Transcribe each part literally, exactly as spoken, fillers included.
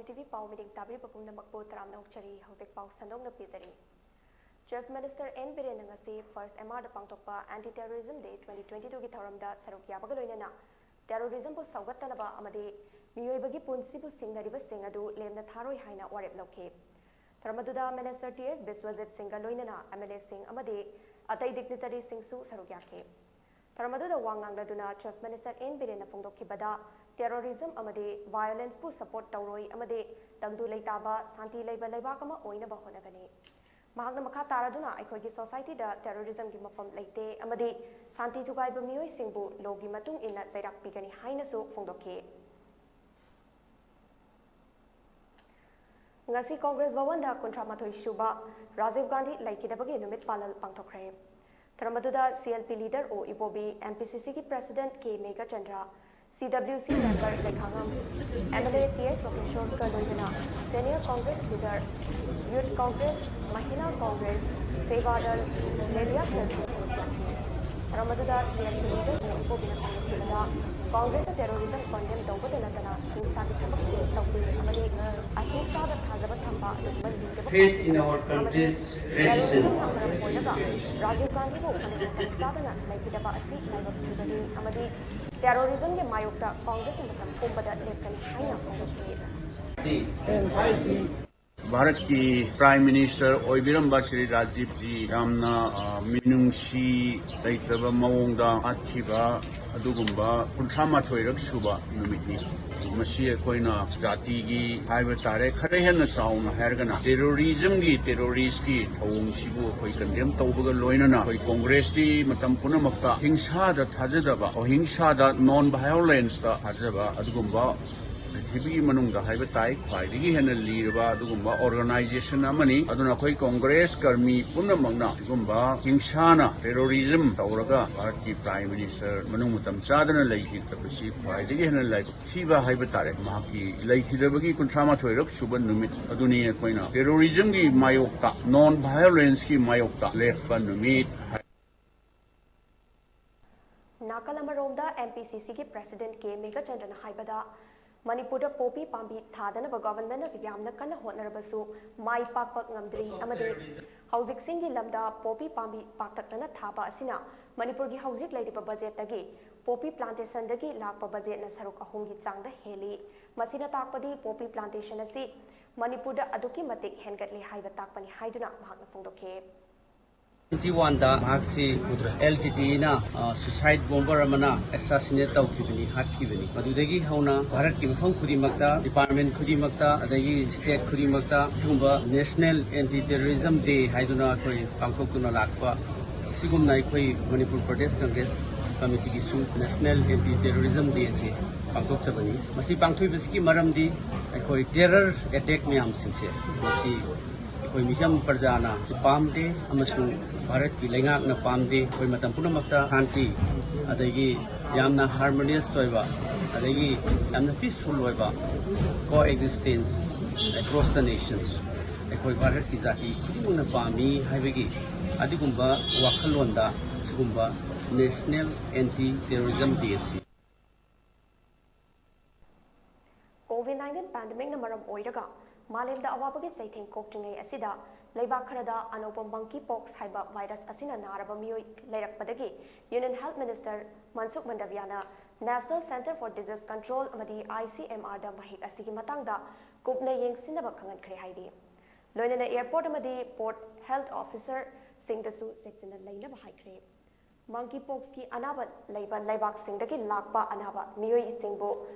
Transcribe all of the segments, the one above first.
T V ꯄꯥꯎ ꯃꯤꯠꯌꯦꯡ ꯇꯥꯕꯤꯔꯤꯕ ꯄꯨꯝꯅꯃꯛꯄꯨ ꯇꯔꯥꯝꯅ ꯑꯣꯛꯆꯔꯤ꯫ ꯍꯧꯖꯤꯛ ꯄꯥꯎ ꯁꯟꯗꯣꯛꯅ ꯄꯤꯖꯔꯤ꯫ Chief Minister ꯑꯦꯟ ꯕꯤꯔꯦꯟꯅ ꯉꯁꯤ First M R ꯗ ꯄꯥꯡꯊꯣꯛꯄ Anti Terrorism Day twenty twenty-two ꯒꯤ ꯊꯧꯔꯝꯗ ꯁꯔꯨꯛ ꯌꯥꯕꯒ ꯂꯣꯏꯅꯅ terrorism ꯕꯨ ꯁꯧꯒꯠꯇꯅꯕ ꯑꯃꯗꯤ ꯃꯤꯑꯣꯏꯕꯒꯤ ꯄꯨꯟꯁꯤꯕꯨ ꯁꯤꯡꯅꯔꯤꯕꯁꯤꯡ ꯑꯗꯨ ꯂꯦꯝꯅ ꯊꯥꯔꯣꯏ ꯍꯥꯏꯅ ꯋꯥꯔꯦꯞ ꯂꯧꯈꯤ꯫ ꯊꯧꯔꯝ ꯑꯗꯨꯗ Minister ꯇꯤ ꯑꯦꯁ ꯕꯤꯁ꯭ꯋꯖꯤꯠ ꯁꯤꯡꯒ ꯂꯣꯏꯅꯅ M L A ꯁꯤꯡ ꯑꯃꯗꯤ ꯑꯇꯩ dignitary ꯁꯤꯡꯁꯨ ꯁꯔꯨꯛ ꯌꯥꯈꯤ꯫ ꯊꯧꯔꯝ ꯑꯗꯨꯗ ꯋꯥ ꯉꯥꯡꯂꯗꯨꯅ Chief Minister ꯑꯦꯟ ꯕꯤꯔꯦꯟꯅ ꯐꯣꯡꯗꯣꯛꯈꯤꯕꯗ, terrorism ꯑꯃꯗꯤ violence ꯄꯨ support ꯇꯧꯔꯣꯏ ꯑꯃꯗꯤ ꯇꯪꯗꯨ ꯂꯩꯇꯥꯕ, ꯁꯥꯟꯇꯤ ꯂꯩꯕ ꯂꯩꯕꯥꯛ ꯑꯃ ꯑꯣꯏꯅꯕ ꯍꯣꯠꯅꯒꯅꯤ꯫ ꯃꯍꯥꯛꯅ ꯃꯈꯥ ꯇꯥꯔꯗꯨꯅ ꯑꯩꯈꯣꯏꯒꯤ society ꯗ terrorism ꯒꯤ ꯃꯐꯝ ꯂꯩꯇꯦ ꯑꯃꯗꯤ ꯁꯥꯟꯇꯤ ꯊꯨꯒꯥꯏꯕ ꯃꯤꯑꯣꯏꯁꯤꯡꯕꯨ law ꯒꯤ ꯃꯇꯨꯡ ꯏꯟꯅ ꯆꯩꯔꯥꯛ ꯄꯤꯒꯅꯤ ꯍꯥꯏꯅꯁꯨ ꯐꯣꯡꯗꯣꯛꯈꯤ꯫ ꯉꯁꯤ ꯀꯣꯡꯒ꯭ꯔꯦꯁ ꯚꯋꯟꯗ ꯀꯨꯟꯊ꯭ꯔꯥ ꯃꯥꯊꯣꯏ ꯁꯨꯕ ꯔꯥꯖꯤꯚ ꯒꯥꯟꯙꯤ ꯂꯩꯈꯤꯗꯕꯒꯤ ꯅꯨꯃꯤꯠ ꯄꯥꯂꯟ ꯄꯥꯡꯊꯣꯛꯈ꯭ꯔꯦ꯫ ꯊꯧꯔꯝ ꯑꯗꯨꯗ C L P leader O Ibobi, M P C C ꯒꯤ president K Meghachandra, C W C member Leikhangam, M L A T S ꯂꯣꯀꯦꯁꯣꯔꯒ ꯂꯣꯏꯅꯅ senior Congress leader, Youth Congress, Mahila Congress, Seva Dal, media cell ꯁꯨ ꯁꯔꯨꯛ ꯌꯥꯈꯤ꯫ ꯊꯧꯔꯝ ꯑꯗꯨꯗ C L P leader ꯑꯣ ꯏꯕꯣꯕꯤꯅ ꯐꯣꯡꯗꯣꯛꯈꯤꯕꯗ, ꯀꯣꯡꯒ꯭ꯔꯦꯁꯅ terrorism condemn ꯇꯧꯕꯇ ꯅꯠꯇꯅ ꯍꯤꯡꯁꯥꯒꯤ ꯊꯕꯛꯁꯤꯡ ꯇꯧꯗꯦ ꯑꯃꯗꯤ ꯑꯍꯤꯡꯁꯥꯗ ꯊꯥꯖꯕ ꯊꯝꯕ ꯑꯗꯨꯒꯨꯝꯕ ꯂꯤꯔꯕ party ꯑꯃꯗꯤ terrorism ꯅ ꯃꯔꯝ ꯑꯣꯏꯔꯒ ꯔꯥꯖꯤꯚ ꯒꯥꯟꯙꯤꯕꯨ ꯃꯅꯤꯡ ꯃꯇꯝ ꯆꯥꯗꯅ ꯂꯩꯈꯤꯗꯕ ꯑꯁꯤ ꯂꯥꯏꯕꯛ ꯊꯤꯕꯅꯤ ꯑꯃꯗꯤ terrorism ꯒꯤ ꯃꯥꯌꯣꯛꯇ ꯀꯣꯡꯒ꯭ꯔꯦꯁꯅ ꯃꯇꯝ ꯄꯨꯝꯕꯗ ꯂꯦꯞꯀꯅꯤ ꯍꯥꯏꯅ ꯐꯣꯡꯗꯣꯛꯈꯤ꯫ ꯚꯥꯔꯠꯀꯤ Prime Minister ꯑꯣꯏꯕꯤꯔꯝꯕ ꯁ꯭ꯔꯤ ꯔꯥꯖꯤꯕꯖꯤ ꯌꯥꯝꯅ, ꯑ, ꯃꯤꯅꯨꯡꯁꯤ ꯂꯩꯇꯕ ꯃꯑꯣꯡꯗ ꯍꯥꯠꯈꯤꯕ ꯑꯗꯨꯒꯨꯝꯕ ꯀꯨꯟꯊ꯭ꯔꯥ ꯃꯥꯊꯣꯏꯔꯛ ꯁꯨꯕ ꯅꯨꯃꯤꯠꯅꯤ꯫ ꯃꯁꯤ ꯑꯩꯈꯣꯏꯅ ꯖꯥꯇꯤꯒꯤ ꯍꯥꯏꯕ ꯇꯥꯔꯦ, ꯈꯔ ꯍꯦꯟꯅ ꯆꯥꯎꯅ ꯍꯥꯏꯔꯒꯅ terrorism ꯒꯤ, terrorist ꯀꯤ ꯊꯧꯑꯣꯡꯁꯤꯕꯨ ꯑꯩꯈꯣꯏ condemn ꯇꯧꯕꯒ ꯂꯣꯏꯅꯅ, ꯑꯩꯈꯣꯏ ꯀꯣꯡꯒ꯭ꯔꯦꯁꯇꯤ ꯃꯇꯝ ꯄꯨꯝꯅꯃꯛꯇ ꯍꯤꯡꯁꯥꯗ ꯊꯥꯖꯗꯕ, ꯑꯍꯤꯡꯁꯥꯗ, non violence ꯇ ꯊꯥꯖꯕ ꯑꯗꯨꯒꯨꯝꯕ ꯄ꯭ꯔꯤꯊꯤꯕꯤꯒꯤ ꯃꯅꯨꯡꯗ ꯍꯥꯏꯕ ꯇꯥꯏ, ꯈ꯭ꯋꯥꯏꯗꯒꯤ ꯍꯦꯟꯅ ꯂꯤꯔꯕ ꯑꯗꯨꯒꯨꯝꯕ organization ꯑꯃꯅꯤ꯫ ꯑꯗꯨꯅ ꯑꯩꯈꯣꯏ ꯀꯣꯡꯒ꯭ꯔꯦꯁ ꯀꯔꯃꯤ ꯄꯨꯝꯅꯃꯛꯅ ꯁꯤꯒꯨꯝꯕ ꯍꯤꯡꯁꯥꯅ terrorism ꯇꯧꯔꯒ ꯚꯥꯔꯠꯀꯤ Prime Minister ꯃꯅꯨꯡ ꯃꯇꯝ ꯆꯥꯗꯅ ꯂꯩꯈꯤꯗꯕꯁꯤ ꯈ꯭ꯋꯥꯏꯗꯒꯤ ꯍꯦꯟꯅ ꯂꯥꯏꯕꯛ ꯊꯤꯕ ꯍꯥꯏꯕ ꯇꯥꯔꯦ꯫ ꯃꯍꯥꯛꯀꯤ ꯂꯩꯈꯤꯗꯕꯒꯤ ꯀꯨꯟꯊ꯭ꯔꯥ ꯃꯥꯊꯣꯏꯔꯛ ꯁꯨꯕ ꯅꯨꯃꯤꯠ ꯑꯗꯨꯅꯤ꯫ ꯑꯩꯈꯣꯏꯅ terrorism ꯒꯤ ꯃꯥꯌꯣꯛꯇ, non violence ꯀꯤ ꯃꯥꯌꯣꯛꯇ ꯂꯦꯞꯄ ꯅꯨꯃꯤꯠ ꯍꯥꯏ꯫ ꯅꯥꯀꯜ ꯑꯃꯔꯣꯝꯗ M P C C ꯒꯤ president ꯀꯦ ꯃꯦꯘꯆꯟꯗ꯭ꯔꯅ ꯍꯥꯏꯕꯗ, ꯃꯅꯤꯄꯨꯔꯗ ꯄꯣꯄꯤ ꯄꯥꯝꯕꯤ ꯊꯥꯗꯅꯕ ꯒꯚꯔꯟꯃꯦꯟꯠꯅ ꯌꯥꯝꯅ ꯀꯟꯅ ꯍꯣꯠꯅꯔꯕꯁꯨ ꯃꯥꯏ ꯄꯥꯛꯄ ꯉꯝꯗ꯭ꯔꯤ ꯑꯃꯗꯤ ꯍꯧꯖꯤꯛꯁꯤꯡꯒꯤ ꯂꯝꯗ ꯄꯣꯄꯤ ꯄꯥꯝꯕꯤ ꯄꯥꯛꯇꯛꯅꯅ ꯊꯥꯕ ꯑꯁꯤꯅ ꯃꯅꯤꯄꯨꯔꯒꯤ ꯍꯧꯖꯤꯛ ꯂꯩꯔꯤꯕ ꯕꯖꯦꯠꯇꯒꯤ ꯄꯣꯄꯤ ꯄ꯭ꯂꯥꯟꯇꯦꯁꯟꯗꯒꯤ ꯂꯥꯛꯄ ꯕꯖꯦꯠꯅ ꯁꯔꯨꯛ ꯑꯍꯨꯝꯒꯤ ꯆꯥꯡꯗ ꯍꯦꯜꯂꯤ꯫ ꯃꯁꯤꯅ ꯇꯥꯛꯄꯗꯤ ꯄꯣꯄꯤ ꯄ꯭ꯂꯥꯟꯇꯦꯁꯟ ꯑꯁꯤ ꯃꯅꯤꯄꯨꯔꯗ ꯑꯗꯨꯛꯀꯤ ꯃꯇꯤꯛ ꯍꯦꯟꯒꯠꯂꯦ ꯍꯥꯏꯕ ꯇꯥꯛꯄꯅꯤ ꯍꯥꯏꯗꯨꯅ ꯃꯍꯥꯛꯅ ꯐꯣꯡꯗꯣꯛꯈꯤ꯫ ꯇ꯭ꯋꯦꯟꯇꯤ ꯋꯥꯟꯗ ꯃꯍꯥꯛꯁꯤ ꯎꯗ꯭ꯔ ꯑꯦꯜ ꯇꯤ ꯇꯤꯅ ꯁꯨꯁꯥꯏꯠ ꯕꯣꯝꯕꯔ ꯑꯃꯅ ꯑꯦꯁꯥꯁꯤꯅꯦꯠ ꯇꯧꯈꯤꯕꯅꯤ, ꯍꯥꯠꯈꯤꯕꯅꯤ꯫ ꯃꯗꯨꯗꯒꯤ ꯍꯧꯅ ꯚꯥꯔꯠꯀꯤ ꯃꯐꯝ ꯈꯨꯗꯤꯡꯃꯛꯇ, ꯗꯤꯄꯥꯔꯠꯃꯦꯟ ꯈꯨꯗꯤꯡꯃꯛꯇ, ꯑꯗꯒꯤ ꯁ꯭ꯇꯦꯠ ꯈꯨꯗꯤꯡꯃꯛꯇ ꯁꯤꯒꯨꯝꯕ ꯅꯦꯁꯅꯦꯜ ꯑꯦꯟꯇꯤ ꯇꯦꯔꯣꯔꯤꯖꯝ ꯗꯦ ꯍꯥꯏꯗꯨꯅ ꯑꯩꯈꯣꯏ ꯄꯥꯡꯊꯣꯛꯇꯨꯅ ꯂꯥꯛꯄ꯫ ꯑꯁꯤꯒꯨꯝꯅ ꯑꯩꯈꯣꯏ ꯃꯅꯤꯄꯨꯔ ꯄ꯭ꯔꯗꯦꯁ ꯀꯪꯒ꯭ꯔꯦꯁ ꯀꯃꯤꯇꯤꯒꯤꯁꯨ ꯅꯦꯁꯅꯦꯜ ꯑꯦꯟꯇꯤ ꯇꯦꯔꯣꯔꯤꯖꯝ ꯗꯦ ꯑꯁꯤ ꯄꯥꯡꯊꯣꯛꯆꯕꯅꯤ꯫ ꯃꯁꯤ ꯄꯥꯡꯊꯣꯛꯏꯕꯁꯤꯒꯤ ꯃꯔꯝꯗꯤ ꯑꯩꯈꯣꯏ ꯇꯦꯔꯔ ꯑꯦꯇꯦꯛ ꯃꯌꯥꯝꯁꯤꯡꯁꯦ ꯃꯁꯤ ꯑꯩꯈꯣꯏ ꯃꯤꯆꯝ ꯄ꯭ꯔꯖꯥꯅ ꯁꯤ ꯄꯥꯝꯗꯦ ꯑꯃꯁꯨꯡ ꯚꯥꯔꯠꯀꯤ ꯂꯩꯉꯥꯛꯅ ꯄꯥꯝꯗꯦ꯫ ꯑꯩꯈꯣꯏ ꯃꯇꯝ ꯄꯨꯝꯅꯃꯛꯇ ꯁꯥꯟꯇꯤ, ꯑꯗꯒꯤ ꯌꯥꯝꯅ ꯍꯥꯔꯃꯣꯅꯤꯌꯁ ꯑꯣꯏꯕ, ꯑꯗꯒꯤ ꯌꯥꯝꯅ ꯄꯤꯁꯐꯨꯜ ꯑꯣꯏꯕ ꯀꯣ ꯑꯦꯛꯖꯤꯁꯇꯦꯟꯁ ꯑꯦꯀ꯭ꯔꯣꯁ ꯗ ꯅꯦꯁꯟꯁ ꯑꯩꯈꯣꯏ ꯚꯥꯔꯠꯀꯤ ꯖꯥꯇꯤ ꯈꯨꯗꯤꯡꯃꯛꯅ ꯄꯥꯝꯃꯤ ꯍꯥꯏꯕꯒꯤ ꯑꯗꯨꯒꯨꯝꯕ ꯋꯥꯈꯜꯂꯣꯟꯗ ꯁꯤꯒꯨꯝꯕ ꯅꯦꯁꯅꯦꯜ ꯑꯦꯟꯇꯤ ꯇꯦꯔꯣꯔꯤꯖꯝ ꯗꯦ ꯑꯁꯤ ꯀꯣꯚꯤꯗ ꯅꯥꯏꯟꯇꯤꯟ ꯄꯦꯟꯗꯦꯃꯤꯛꯅ ꯃꯔꯝ ꯑꯣꯏꯔꯒ ꯃꯥꯂꯦꯝꯗ ꯑꯋꯥꯕꯒꯤ ꯆꯩꯊꯦꯡ ꯀꯣꯛꯇ꯭ꯔꯤꯉꯩ ꯑꯁꯤꯗ ꯂꯩꯕꯥꯛ ꯈꯔꯗ ꯑꯅꯧꯕ ꯃꯪꯀꯤ ꯄꯣꯛꯁ ꯍꯥꯏꯕ ꯚꯥꯏꯔꯁ ꯑꯁꯤꯅ ꯅꯥꯔꯕ ꯃꯤꯑꯣꯏ ꯂꯩꯔꯛꯄꯗꯒꯤ ꯌꯨꯅꯤꯌꯟ ꯍꯦꯜꯊ ꯃꯤꯅꯤꯁꯇꯔ ꯃꯟꯁꯨꯈ ꯃꯟꯗꯥꯚꯤꯌꯥꯅ national centre for disease control ꯑꯃꯗꯤ ꯑꯥꯏ ꯁꯤ ꯑꯦꯝ ꯑꯥꯔꯗ ꯃꯍꯤꯛ ꯑꯁꯤꯒꯤ ꯃꯇꯥꯡꯗ ꯀꯨꯞꯅ ꯌꯦꯡꯁꯤꯟꯅꯕ ꯈꯪꯍꯟꯈ꯭ꯔꯦ ꯍꯥꯏꯔꯤ꯫ ꯂꯣꯏꯅꯅ ꯑꯦꯌꯔꯄꯣꯔꯠ ꯑꯃꯗꯤ ꯄꯣꯔꯠ ꯍꯦꯜꯊ ꯑꯣꯐꯤꯁꯔꯁꯤꯡꯗꯁꯨ ꯆꯦꯛꯁꯤꯟꯅ ꯂꯩꯅꯕ ꯍꯥꯏꯈ꯭ꯔꯦ꯫ ꯃꯪꯀꯤ ꯄꯣꯛꯁꯀꯤ ꯑꯅꯥꯕ ꯂꯩꯕ ꯂꯩꯕꯥꯛꯁꯤꯡꯗꯒꯤ ꯂꯥꯛꯄ ꯑꯅꯥꯕ ꯃꯤꯑꯣꯏꯁꯤꯡꯕꯨ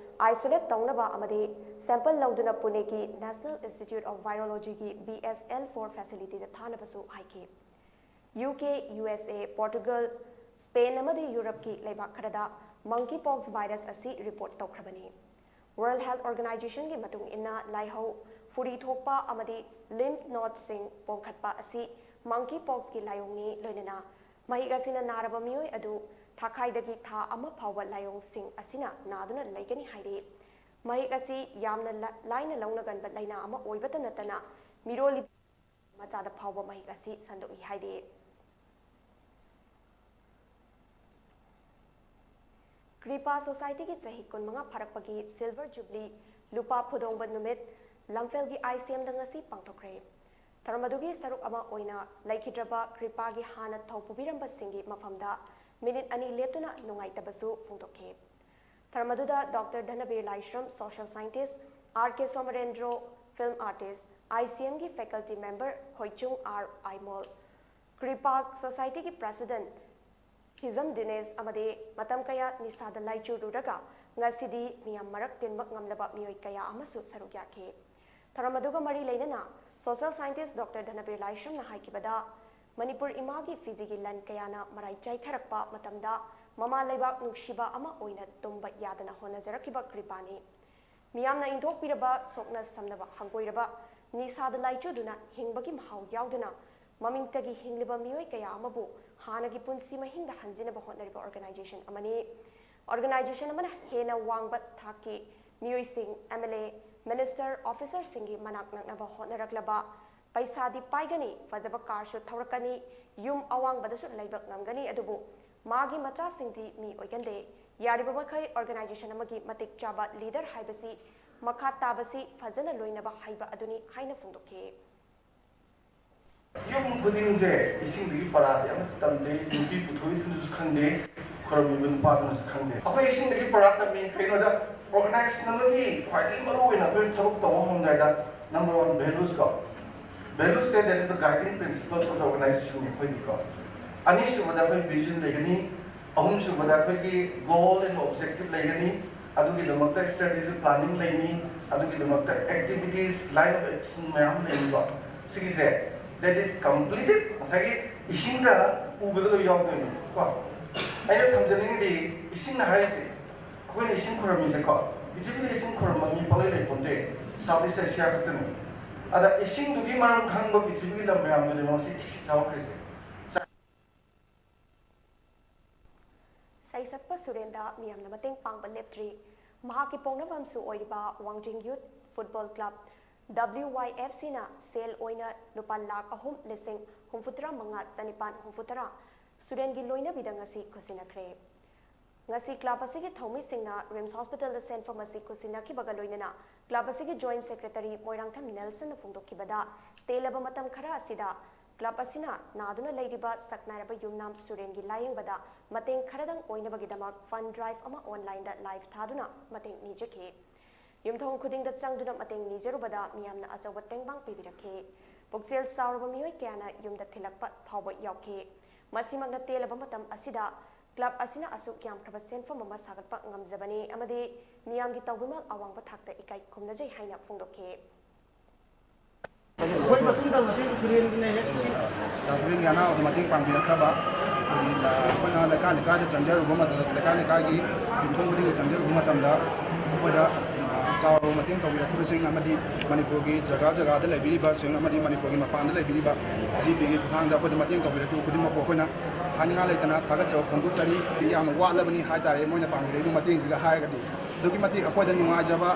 ꯑꯥꯏꯁꯣꯂꯦꯠ ꯇꯧꯅꯕ ꯑꯃꯗꯤ ꯁꯦꯝꯄꯜ ꯂꯧꯗꯨꯅ ꯄꯨꯅꯦꯒꯤ ꯅꯦꯁꯅꯦꯜ ꯏꯟꯁꯇꯤꯇ꯭ꯌꯨꯠ ꯑꯣꯐ ꯚꯥꯏꯔꯣꯂꯣꯖꯤꯒꯤ ꯕꯤ ꯑꯦꯁ ꯑꯦꯜ ꯐꯣꯔ ꯐꯦꯁꯤꯂꯤꯇꯤꯗ ꯊꯥꯅꯕꯁꯨ ꯍꯥꯏꯈꯤ꯫ U K, U S A, Portugal, Spain ꯑꯃꯗꯤ ꯌꯨꯔꯞꯀꯤ ꯂꯩꯕꯥꯛ ꯈꯔꯗ ꯃꯪꯀꯤ ꯄꯣꯛꯁ ꯚꯥꯏꯔꯁ ꯑꯁꯤ ꯔꯤꯄꯣꯔꯠ ꯇꯧꯈ꯭ꯔꯕꯅꯤ꯫ ꯋꯥꯔꯜꯗ ꯍꯦꯜꯊ ꯑꯣꯔꯒꯅꯥꯏꯖꯦꯁꯟꯒꯤ ꯃꯇꯨꯡ ꯏꯟꯅ ꯂꯥꯏꯍꯧ, ꯐꯨꯔꯤ ꯊꯣꯛꯄ ꯑꯃꯗꯤ ꯂꯤꯝꯐ ꯅꯣꯗꯁꯤꯡ ꯄꯣꯝꯈꯠꯄ ꯑꯁꯤ ꯃꯪꯀꯤ ꯄꯣꯛꯁꯀꯤ ꯂꯥꯏꯑꯣꯡꯅꯤ꯫ ꯂꯣꯏꯅꯅ ꯃꯍꯤꯛ ꯑꯁꯤꯅ ꯅꯥꯔꯕ ꯃꯤꯑꯣꯏ ꯑꯗꯨ ꯊꯥꯈꯥꯏꯗꯒꯤ ꯊꯥ ꯑꯃ ꯐꯥꯎꯕ ꯂꯥꯏꯑꯣꯡꯁꯤꯡ ꯑꯁꯤꯅ ꯅꯥꯗꯨꯅ ꯂꯩꯒꯅꯤ ꯍꯥꯏꯔꯤ꯫ ꯃꯍꯤꯛ ꯑꯁꯤ ꯌꯥꯝꯅ ꯂ-, ꯂꯥꯏꯅ ꯂꯧꯅꯒꯟꯕ ꯂꯥꯏꯅꯥ ꯑꯃ ꯑꯣꯏꯕꯇ ꯅꯠꯇꯅ ꯃꯤꯔꯣꯜꯂꯤꯕ ꯃꯆꯥꯗ ꯐꯥꯎꯕ ꯃꯍꯤꯛ ꯑꯁꯤ ꯁꯟꯗꯣꯛꯏ ꯍꯥꯏꯔꯤ꯫ ꯀ꯭ꯔꯤꯄꯥ ꯁꯣꯁꯥꯏꯇꯤꯒꯤ ꯆꯍꯤ ꯀꯨꯟꯃꯉꯥ ꯐꯥꯔꯛꯄꯒꯤ ꯁꯤꯜꯚꯔ ꯖꯨꯕꯂꯤ, ꯂꯨꯄꯥ ꯐꯨꯗꯣꯡꯕ ꯅꯨꯃꯤꯠ, ꯂꯝꯐꯦꯜꯒꯤ ꯑꯥꯏ ꯁꯤ ꯑꯦꯝꯗ ꯉꯁꯤ ꯄꯥꯡꯊꯣꯛꯈ꯭ꯔꯦ꯫ ꯊꯧꯔꯝ ꯑꯗꯨꯒꯤ ꯁꯔꯨꯛ ꯑꯃ ꯑꯣꯏꯅ ꯂꯩꯈꯤꯗ꯭ꯔꯕ ꯀ꯭ꯔꯤꯄꯥꯒꯤ ꯍꯥꯟꯅ ꯊꯧ ꯄꯨꯕꯤꯔꯝꯕꯁꯤꯡꯒꯤ ꯃꯐꯝꯗ ꯃꯤꯅꯤꯠ ꯑꯅꯤ ꯂꯦꯞꯇꯨꯅ ꯅꯨꯡꯉꯥꯏꯇꯕꯁꯨ ꯐꯣꯡꯗꯣꯛꯈꯤ꯫ ꯊꯧꯔꯝ ꯑꯗꯨꯗ doctor Dhanabir Laishram, social scientist R K Somarendro, film artist, I C ꯑꯦꯝꯒꯤ faculty member Khoichung R Aimol, Kripak ꯁꯣꯁꯥꯏꯇꯤꯒꯤ ꯄ꯭ꯔꯦꯁꯤꯗꯦꯟꯠ ꯈꯤꯖꯝ ꯗꯤꯅꯦꯁ ꯑꯃꯗꯤ ꯃꯇꯝ ꯀꯌꯥ ꯅꯤꯁꯥꯗ ꯂꯥꯏꯆꯨꯔꯨꯔꯒ ꯉꯁꯤꯗꯤ ꯃꯤꯌꯥꯝ ꯃꯔꯛ ꯇꯤꯟꯕ ꯉꯝꯂꯕ ꯃꯤꯑꯣꯏ ꯀꯌꯥ ꯑꯃꯁꯨ ꯁꯔꯨꯛ ꯌꯥꯈꯤ꯫ ꯊꯧꯔꯝ ꯑꯗꯨꯒ ꯃꯔꯤ ꯂꯩꯅꯅ ꯁꯣꯁꯤꯌꯦꯜ ꯁꯥꯏꯟꯇꯤꯁ꯭ꯠ ꯗꯣꯛꯇꯔ ꯙꯅꯕꯤꯔ ꯂꯥꯏꯁ꯭ꯔꯝꯅ ꯍꯥꯏꯈꯤꯕꯗ, ꯃꯅꯤꯄꯨꯔ ꯏꯃꯥꯒꯤ ꯐꯤꯖꯤꯒꯤ ꯂꯟ ꯀꯌꯥꯅ ꯃꯔꯥꯏ ꯆꯥꯏꯊꯔꯛꯄ ꯃꯇꯝꯗ ꯃꯃꯥ ꯂꯩꯕꯥꯛ ꯅꯨꯡꯁꯤꯕ ꯑꯃ ꯑꯣꯏꯅ ꯇꯨꯝꯕ ꯌꯥꯗꯅ ꯍꯣꯠꯅꯖꯔꯛꯈꯤꯕ ꯀ꯭ꯔꯤꯄꯥꯅꯤ꯫ ꯃꯤꯌꯥꯝꯅ ꯏꯟꯊꯣꯛꯄꯤꯔꯕ ꯁꯣꯛꯅ ꯁꯝꯅꯕ ꯍꯪꯒꯣꯏꯔꯕ ꯅꯤꯁꯥꯗ ꯂꯥꯏꯆꯨꯗꯨꯅ ꯍꯤꯡꯕꯒꯤ ꯃꯍꯥꯎ ꯌꯥꯎꯗꯅ ꯃꯃꯤꯡꯇꯒꯤ ꯍꯤꯡꯂꯤꯕ ꯃꯤꯑꯣꯏ ꯀꯌꯥ ꯑꯃꯕꯨ ꯍꯥꯟꯅꯒꯤ ꯄꯨꯟꯁꯤ ꯃꯍꯤꯡꯗ ꯍꯟꯖꯤꯟꯅꯕ ꯍꯣꯠꯅꯔꯤꯕ ꯑꯣꯔꯒꯅꯥꯏꯖꯦꯁꯟ ꯑꯃꯅꯤ꯫ ꯑꯣꯔꯒꯅꯥꯏꯖꯦꯁꯟ ꯑꯃꯅ ꯍꯦꯟꯅ ꯋꯥꯡꯕ ꯊꯥꯛꯀꯤ ꯃꯤꯑꯣꯏꯁꯤꯡ, ꯑꯦꯝ ꯑꯦꯜ ꯑꯦ, ꯃꯤꯅꯤꯁꯇꯔ, ꯑꯣꯐꯤꯁꯥꯔꯁꯤꯡꯒꯤ ꯃꯅꯥꯛ ꯅꯛꯅꯕ ꯍꯣꯠꯅꯔꯛꯂꯕ, ꯄꯩꯁꯥꯗꯤ ꯄꯥꯏꯒꯅꯤ, ꯐꯖꯕ ꯀꯥꯔꯁꯨ ꯊꯧꯔꯛꯀꯅꯤ, ꯌꯨꯝ ꯑꯋꯥꯡꯕꯗꯁꯨ ꯂꯩꯕ ꯉꯝꯒꯅꯤ, ꯑꯗꯨꯕꯨ ꯃꯥꯒꯤ ꯃꯆꯥꯁꯤꯡꯗꯤ ꯃꯤ ꯑꯣꯏꯒꯟꯗꯦ꯫ ꯌꯥꯔꯤꯕ ꯃꯈꯩ ꯑꯣꯔꯒꯅꯥꯏꯖꯦꯁꯟ ꯑꯃꯒꯤ ꯃꯇꯤꯛ ꯆꯥꯕ ꯂꯤꯗꯔ ꯍꯥꯏꯕꯁꯤ ꯃꯈꯥ ꯇꯥꯕꯁꯤ ꯐꯖꯅ ꯂꯣꯏꯅꯕ ꯍꯩꯕ ꯑꯗꯨꯅꯤ ꯍꯥꯏꯅ ꯐꯣꯡꯗꯣꯛꯈꯤ꯫ ꯌꯨꯝ ꯈꯨꯗꯤꯡꯁꯦ ꯏꯁꯤꯡꯗꯒꯤ ꯄꯔꯥꯗꯤ ꯑꯃꯠꯇ ꯇꯝꯗꯦ, ꯅꯨꯄꯤ ꯄꯨꯊꯣꯛꯏꯗꯨꯅꯁꯨ ꯈꯪꯗꯦ, ꯈꯨꯔꯝꯃꯤꯕ ꯅꯨꯄꯥꯗꯨꯅꯁꯨ ꯈꯪꯗꯦ꯫ ꯑꯩꯈꯣꯏ ꯏꯁꯤꯡꯗꯒꯤ ꯄꯔꯥ ꯇꯝꯃꯤ꯫ ꯀꯩꯅꯣꯗ, ꯑꯣꯔꯒꯅꯥꯏꯖꯦꯁꯟ ꯑꯃꯒꯤ ꯈ꯭ꯋꯥꯏꯗꯒꯤ ꯃꯔꯨꯑꯣꯏꯅ ꯑꯩꯈꯣꯏ ꯊꯕꯛ ꯇꯧꯕ ꯍꯧꯔꯝꯗꯥꯏꯗ number one values ꯀꯣ, values say, that is the guiding principles of the organization ꯑꯩꯈꯣꯏꯒꯤꯀꯣ꯫ ꯑꯅꯤꯁꯨꯕꯗ ꯑꯩꯈꯣꯏ vision ꯂꯩꯒꯅꯤ, ꯑꯍꯨꯝꯁꯨꯕꯗ ꯑꯩꯈꯣꯏꯒꯤ goal and objective ꯂꯩꯒꯅꯤ, ꯑꯗꯨꯒꯤꯗꯃꯛꯇ strategic planning ꯂꯩꯅꯤ, ꯑꯗꯨꯒꯤꯗꯃꯛꯇ activities, line of action ꯃꯌꯥꯝ ꯂꯩꯅꯤꯀꯣ꯫ ꯁꯤꯒꯤꯁꯦ, that is completed, ꯉꯁꯥꯏꯒꯤ ꯏꯁꯤꯡꯗ ꯎꯕꯗ ꯂꯣꯏ ꯌꯥꯎꯗꯣꯏꯅꯦ ꯀꯣ꯫ ꯑꯩꯅ ꯊꯝꯖꯅꯤꯡꯉꯤꯗꯤ, ꯏꯁꯤꯡꯅ ꯍꯥꯏꯔꯤꯁꯦ, ꯑꯩꯈꯣꯏꯅ ꯏꯁꯤꯡ ꯈꯨꯔꯝꯃꯤꯁꯦꯀꯣ, ꯄ꯭ꯔꯤꯊꯤꯕꯤꯗ ꯏꯁꯤꯡ ꯈꯨꯔꯝꯕ ꯃꯤ ꯄꯪꯂꯩ ꯂꯩ ꯄꯣꯟꯇꯦ, South East Asia ꯈꯛꯇꯅꯤ꯫ ꯑꯗ ꯏꯁꯤꯡꯗꯨꯒꯤ ꯃꯔꯝ ꯈꯪꯕ ꯄ꯭ꯔꯤꯊꯤꯕꯤꯒꯤ ꯂꯝ ꯃꯌꯥꯝꯗꯨꯅꯦꯕ ꯉꯁꯤ ꯊꯤ ꯆꯥꯎꯈ꯭ꯔꯤꯁꯦ꯫ ꯁꯩꯁꯛꯄ ꯁꯨꯔꯦꯟꯗ ꯃꯤꯌꯥꯝꯅ ꯃꯇꯦꯡ ꯄꯥꯡꯕ ꯂꯦꯞꯇ꯭ꯔꯤ꯫ ꯃꯍꯥꯛꯀꯤ ꯄꯣꯛꯅꯐꯝꯁꯨ ꯑꯣꯏꯔꯤꯕ ꯋꯥꯡꯖꯤꯡ ꯌꯨꯠ ꯐꯨꯠꯕꯣꯜ ꯀ꯭ꯂꯕ, ꯗꯕ꯭ꯂꯤꯎ ꯋꯥꯏ ꯑꯦꯐ ꯁꯤꯅ ꯁꯦꯜ ꯑꯣꯏꯅ ꯂꯨꯄꯥ ꯂꯥꯈ ꯑꯍꯨꯝ ꯂꯤꯁꯤꯡ ꯍꯨꯝꯐꯨꯇꯔꯥ ꯃꯉꯥ ꯆꯅꯤꯄꯥꯟ ꯍꯨꯝꯐꯨꯇꯔꯥ ꯁꯨꯔꯦꯟꯒꯤ ꯂꯣꯏꯅꯕꯤꯗ ꯉꯁꯤ ꯈꯨꯠꯁꯤꯟꯅꯈ꯭ꯔꯦ꯫ ꯉꯁꯤ club ꯑꯁꯤꯒꯤ ꯊꯧꯃꯤꯁꯤꯡꯅ RIMS hospitalꯗ ꯁꯦꯟꯐꯝ ꯑꯁꯤ ꯈꯨꯠꯁꯤꯟꯅꯈꯤꯕꯒ ꯂꯣꯏꯅꯅ club ꯑꯁꯤꯒꯤ joint secretary ꯃꯣꯏꯔꯥꯡꯊꯦꯝ ꯅꯦꯜꯁꯟꯅ ꯐꯣꯡꯗꯣꯛꯈꯤꯕꯗ, ꯇꯦꯜꯂꯕ ꯃꯇꯝ ꯈꯔ ꯑꯁꯤꯗ club ꯑꯁꯤꯅ ꯅꯥꯗꯨꯅ ꯂꯩꯔꯤꯕ ꯁꯛꯅꯥꯏꯔꯕ ꯌꯨꯝꯅꯥꯝ ꯁꯨꯔꯦꯟꯒꯤ ꯂꯥꯌꯦꯡꯕꯗ ꯃꯇꯦꯡ ꯈꯔꯗꯪ ꯑꯣꯏꯅꯕꯒꯤꯗꯃꯛ fund drive ꯑꯃ onlineꯗ live ꯊꯥꯗꯨꯅ ꯃꯇꯦꯡ ꯅꯤꯖꯈꯤ꯫ ꯌꯨꯝꯊꯣꯡ ꯈꯨꯗꯤꯡꯗ ꯆꯪꯗꯨꯅ ꯃꯇꯦꯡ ꯅꯤꯖꯔꯨꯕꯗ ꯃꯤꯌꯥꯝꯅ ꯑꯆꯧꯕ ꯇꯦꯡꯕꯥꯡ ꯄꯤꯕꯤꯔꯛꯈꯤ꯫ ꯄꯨꯛꯆꯦꯜ ꯆꯥꯎꯔꯕ ꯃꯤꯑꯣꯏ ꯀꯌꯥꯅ ꯌꯨꯝꯗ ꯊꯤꯜꯂꯛꯄ ꯐꯥꯎꯕ ꯌꯥꯎꯈꯤ꯫ ꯃꯁꯤꯃꯛꯅ ꯇꯦꯜꯂꯕ ꯃꯇꯝ ꯑꯁꯤꯗ club ꯑꯁꯤꯅ ꯑꯁꯨꯛ ꯌꯥꯝꯈ꯭ꯔꯕ ꯁꯦꯟꯐꯝ ꯑꯃ ꯁꯥꯒꯠꯄ ꯉꯝꯖꯕꯅꯤ ꯑꯃꯗꯤ ꯃꯤꯌꯥꯝꯒꯤ ꯇꯧꯕꯤꯃꯜ ꯑꯋꯥꯡꯕ ꯊꯥꯛꯇ ꯏꯀꯥꯏ ꯈꯨꯝꯅꯖꯩ ꯍꯥꯏꯅ ꯐꯣꯡꯗꯣꯛꯈꯤ꯫ ꯑꯩꯈꯣꯏ ꯃꯇꯨꯡ ꯇꯧꯕꯁꯤ ꯁꯨꯔꯦꯟꯒꯤꯅ ꯍꯦꯛ ꯗꯥ ꯁꯨꯔꯦꯟꯒꯤ ꯑꯅꯥꯕꯗ ꯃꯇꯦꯡ ꯄꯥꯡꯕꯤꯔꯛꯈ꯭ꯔꯕ ꯑꯩꯈꯣꯏꯒꯤ, ꯑ, ꯑꯩꯈꯣꯏꯅ ꯂꯩꯀꯥꯏ ꯂꯩꯀꯥꯏꯗ ꯆꯪꯖꯔꯨꯕ ꯃꯇꯝꯗ, ꯂꯩꯀꯥꯏ ꯂꯩꯀꯥꯏꯒꯤ ꯌꯨꯝꯊꯣꯡ ꯈꯨꯗꯤꯡꯒꯤ ꯆꯪꯖꯔꯨꯕ ꯃꯇꯝꯗ ꯑꯩꯈꯣꯏꯗ, ꯑ, ꯆꯥꯎꯔꯕ ꯃꯇꯦꯡ ꯇꯧꯕꯤꯔꯛꯈꯤꯕꯁꯤꯡ ꯑꯃꯗꯤ ꯃꯅꯤꯄꯨꯔꯒꯤ ꯖꯒꯥ ꯖꯒꯥꯗ ꯂꯩꯕꯤꯔꯤꯕꯁꯤꯡ ꯑꯃꯗꯤ ꯃꯅꯤꯄꯨꯔꯒꯤ ꯃꯄꯥꯟꯗ ꯂꯩꯕꯤꯔꯤꯕ ꯖꯤ ꯄꯤꯒꯤ ꯈꯨꯠꯊꯥꯡꯗ ꯑꯩꯈꯣꯏꯗ ꯃꯇꯦꯡ ꯇꯧꯕꯤꯔꯛꯈꯤꯕ ꯈꯨꯗꯤꯡꯃꯛꯄꯨ ꯑꯩꯈꯣꯏꯅ ꯍꯥꯏꯅꯤꯡꯉꯥꯏ ꯂꯩꯇꯅ ꯊꯥꯒꯠꯆꯕ ꯐꯣꯡꯗꯣꯛꯆꯔꯤ꯫ ꯌꯥꯝꯅ ꯋꯥꯠꯂꯕꯅꯤ ꯍꯥꯏꯇꯥꯔꯦ, ꯃꯣꯏꯅ ꯄꯥꯡꯕꯤꯔꯛꯏꯕ ꯃꯇꯦꯡꯁꯤꯒ ꯍꯥꯏꯔꯒꯗꯤ꯫ ꯑꯗꯨꯛꯀꯤ ꯃꯇꯤꯛ ꯑꯩꯈꯣꯏꯗ ꯅꯨꯡꯉꯥꯏꯖꯕ,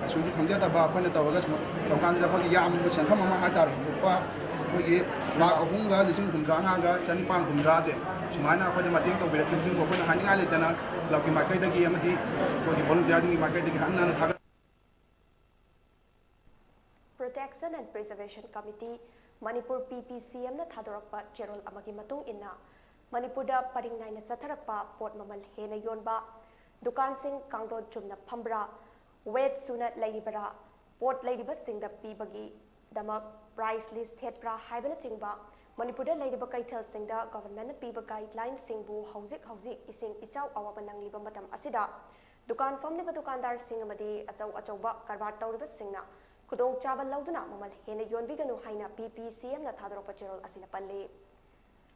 ꯀꯩꯁꯨꯗꯤ ꯈꯪꯖꯗꯕ ꯑꯩꯈꯣꯏꯅ ꯇꯧꯔꯒ ꯁꯨꯝ ꯇꯧꯀꯥꯟꯁꯤꯗ ꯑꯩꯈꯣꯏꯒꯤ ꯌꯥꯝꯕ ꯁꯦꯟꯐꯝ ꯑꯃ ꯍꯥꯏꯇꯥꯔꯦ, ꯂꯨꯄꯥ ꯑꯩꯈꯣꯏꯒꯤ ꯂꯥꯈ ꯑꯍꯨꯝꯒ ꯂꯤꯁꯤꯡ ꯍꯨꯝꯗ꯭ꯔꯥ ꯃꯉꯥꯒ ꯆꯅꯤꯄꯥꯟ ꯍꯨꯝꯗ꯭ꯔꯥꯁꯦ ꯁꯨꯃꯥꯏꯅ ꯑꯩꯈꯣꯏꯗ ꯃꯇꯦꯡ ꯇꯧꯕꯤꯔꯛꯈꯤꯕꯁꯤꯡꯕꯨ ꯑꯩꯈꯣꯏꯅ ꯍꯥꯏꯅꯤꯡꯉꯥꯏ ꯂꯩꯇꯅ clubꯀꯤ ꯃꯥꯏꯀꯩꯗꯒꯤ ꯑꯃꯗꯤ ꯑꯩꯈꯣꯏꯒꯤ volunteerꯁꯤꯡꯒꯤ ꯃꯥꯏꯀꯩꯗꯒꯤ ꯍꯟꯅ ꯍꯟꯅ ꯊꯥꯒꯠ Protection and Preservation Committee, Manipur, ꯄꯤ ꯄꯤ ꯁꯤ ꯑꯦꯝꯅ ꯊꯥꯗꯣꯔꯛꯄ ꯆꯦꯔꯣꯜ ꯑꯃꯒꯤ ꯃꯇꯨꯡ ꯏꯟꯅ, ꯃꯅꯤꯄꯨꯔꯗ ꯄꯔꯤꯡ ꯅꯥꯏꯅ ꯆꯠꯊꯔꯛꯄ ꯄꯣꯠ ꯃꯃꯜ ꯍꯦꯟꯅ ꯌꯣꯟꯕ, ꯗꯨꯀꯥꯟꯁꯤꯡ ꯀꯥꯡꯂꯣꯟ ꯆꯨꯝꯅ ꯐꯝꯕ꯭ꯔꯥ, weight ꯁꯨꯅ ꯂꯩꯔꯤꯕꯔꯥ, ꯄꯣꯠ ꯂꯩꯔꯤꯕꯁꯤꯡꯗ ꯄꯤꯕꯒꯤꯗꯃꯛ price list ꯊꯦꯠꯄ꯭ꯔꯥ ꯍꯥꯏꯕꯅꯆꯤꯡꯕ ꯃꯅꯤꯄꯨꯔꯗ ꯂꯩꯔꯤꯕ ꯀꯩꯊꯦꯜꯁꯤꯡꯗ governmentꯅ ꯄꯤꯕ guidelineꯁꯤꯡꯕꯨ ꯍꯧꯖꯤꯛ ꯍꯧꯖꯤꯛ ꯏꯁꯤꯡ ꯏꯆꯥꯎ ꯑꯋꯥꯕ ꯅꯪꯂꯤꯕ ꯃꯇꯝ ꯑꯁꯤꯗ ꯗꯨꯀꯥꯟ ꯐꯝꯂꯤꯕ ꯗꯨꯀꯥꯟꯗꯥꯔꯁꯤꯡ ꯑꯃꯗꯤ ꯑꯆꯧ ꯑꯆꯧꯕ ꯀꯔꯕꯥꯔ ꯇꯧꯔꯤꯕꯁꯤꯡꯅ ꯈꯨꯗꯣꯡꯆꯥꯕ ꯂꯧꯗꯨꯅ ꯃꯃꯜ ꯍꯦꯟꯅ ꯌꯣꯟꯕꯤꯒꯅꯨ ꯍꯥꯏꯅ ꯄꯤ ꯄꯤ ꯁꯤ ꯑꯦꯝꯅ ꯊꯥꯗꯣꯔꯛꯄ ꯆꯦꯔꯣꯜ ꯑꯁꯤꯅ ꯄꯜꯂꯤ꯫